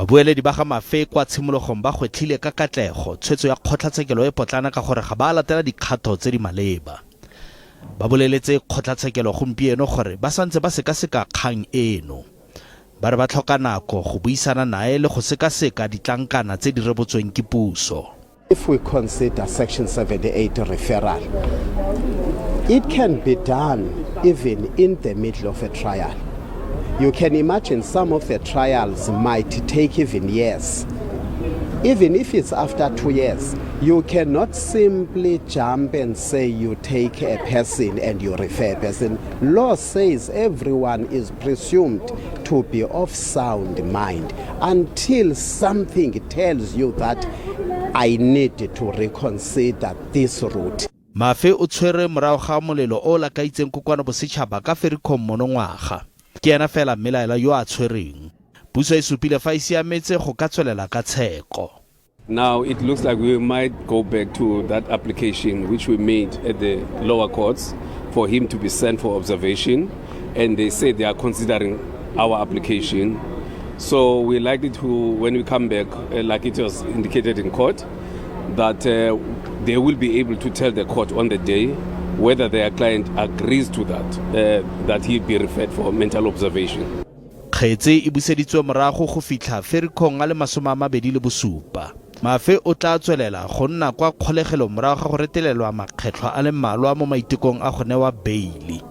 Babueledi ba ga Mafe kwa tshimologong ba gwetlhile ka katlego tshwetso ya kgotlatshekelo e potlana ka gore ga ba a latela dikgato tse di maleba. Ba boleletse kgotlatshekelo gompieno gore ba santse ba sekaseka kgang eno. Ba re ba tlhoka nako go buisana nae le go sekaseka ditlankana tse di rebotsweng ke puso. If we consider Section 78 referral, it can be done even in the middle of a trial. You can imagine some of the trials might take even years. Even if it's after 2 years, you cannot simply jump and say you take a person and you refer a person. Law says everyone is presumed to be of sound mind until something tells you that I need to reconsider this route. Mafe o tshwerwe morago ga molelo o o lakaitseng kokoano bosetšhaba ka Ferikgong monongwaga. Ke ena fela mmelaelwa yo a tshwerweng. Puso e supile fa e siametse go ka tswelela ka tsheko. Now it looks like we might go back to that application which we made at the lower courts for him to be sent for observation, and they say they are considering our application. So we're likely to, when we come back, like it was indicated in court, that they will be able to tell the court on the day whether their client agrees to that, that he be referred for mental observation. Kgetse e buseditswe morago go fitlha Ferikgong a le 27. Mafe o tla tswelela go nna kwa kgolegelong morago ga go retelelwa makgetlho a le mmalwa mo maitekong a go newa beili.